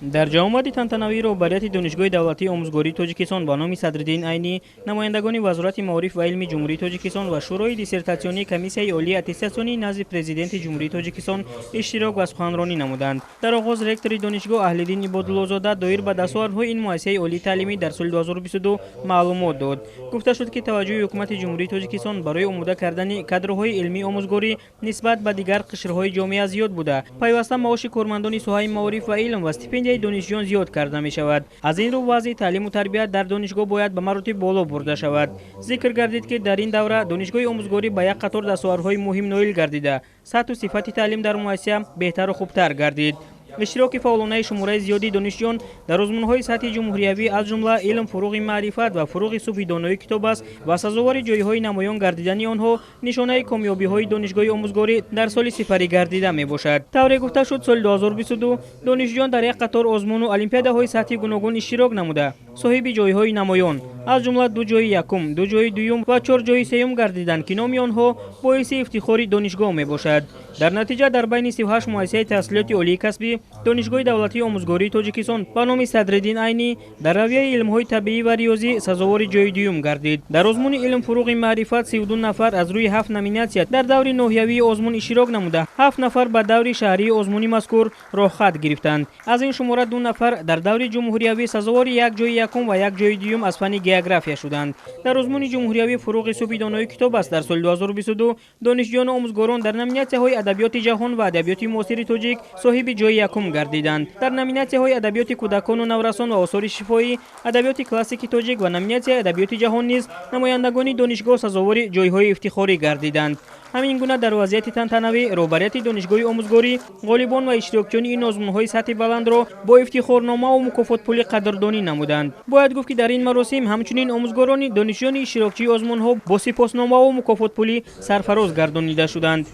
Дар ҷамъомади тантанавии роҳбарияти Донишгоҳи давлатии омӯзгории Тоҷикистон ба номи Садриддин Айнӣ, намояндагони Вазорати маориф ва илми Ҷумҳурии Тоҷикистон ва Шӯрои диссертатсионии Комиссияи олии аттестатсионии назди Президенти Ҷумҳурии Тоҷикистон иштирок ва суханронӣ намуданд. Дар оғоз ректори донишгоҳ Аҳлиддин Ибодуллозода доир ба дастовардҳои ин муассисаи олии таълимӣ дар соли 2022 маълумот дод. Гуфта шуд, ки таваҷҷӯҳи ҳукумати Ҷумҳурии Тоҷикистон барои омода кардани кадрҳои илмии омӯзгорӣ нисбат ба дигар қишрҳои ҷомеа зиёд буда, пайваста маоши кормандони соҳаи маориф ва илм ва стипендияи донишҷӯён зиёд карда мешавад. Аз ин рӯ вазъи таълиму тарбият дар донишгоҳ бояд ба маротиб боло бурда шавад. Зикр гардид, ки дар ин давра донишгоҳи омӯзгорӣ ба як қатор дастовардҳои муҳим ноил гардида, сатҳу сифати таълим дар муассиса беҳтару хубтар гардид. Иштироки фаъолонаи шумораи зиёди донишҷӯён дар озмунҳои сатҳи ҷумҳуриявӣ, аз ҷумла «Илм фуруғи маърифат» ва «Фуруғи субҳи донои китоб аст» ва сазовори ҷойҳои намоён гардидани онҳо нишонаи комёбиҳои донишгоҳи омӯзгорӣ дар соли сипарӣ гардида мебошад. Тавре гуфта шуд, соли 2022 донишҷӯён дар як қатор озмуну олимпиадаҳои сатҳи гуногун иштирок намуда, соҳиби ҷойҳои намоён, аз ҷумла ду ҷои якум, ду ҷои дуюм ва чор ҷои сеюм гардиданд, ки номи онҳо боиси ифтихори донишгоҳ мебошад. Дар натиҷа дар байни 38 муассисаи таҳсилоти олии касбӣ Донишгоҳи давлатии омӯзгории Тоҷикистон ба номи Садриддин Айнӣ дар равияи илмҳои табиӣ ва риёзӣ сазовори ҷои дуюм гардид. Дар озмуни «Илм фуруғи маърифат» 32 нафар аз рӯи ҳафт номинатсия дар даври ноҳиявии озмун иштирок намуда, ҳафт нафар ба даври шаҳрии озмуни мазкур роҳхат гирифтанд. Аз ин шумора ду нафар дар даври ҷумҳуриявӣ сазовори як ҷои якум ва як ҷои дуюм аз фанни география шуданд. Дар озмуни ҷумҳуриявӣ «Фуруғи субҳи донои китоб аст» дар соли 2022 донишҷӯёну омӯзгорон дар номинатсияҳои адабиёти ҷаҳон ва адабиёти муосири тоҷик соҳиби ҷои якум гардиданд. Дар номинатсияҳои адабиёти кӯдакону наврасон ва осори шифоӣ, адабиёти классики тоҷик ва номинатсияи адабиёти ҷаҳон низ намояндагони донишгоҳ сазовори ҷойҳои ифтихорӣ гардиданд. Ҳамин гуна дар вазъияти тантанавӣ роҳбарияти донишгоҳи омӯзгорӣ ғолибон ва иштирокчиёни ин озмунҳои сатҳи баландро бо ифтихорномаву мукофотпулӣ қадрдонӣ намуданд. Бояд гуфт, ки дар ин маросим ҳамчунин омӯзгорони донишҷӯёни иштирокчии озмунҳо бо сипосномаву мукофотпулӣ сарфароз гардонида шуданд.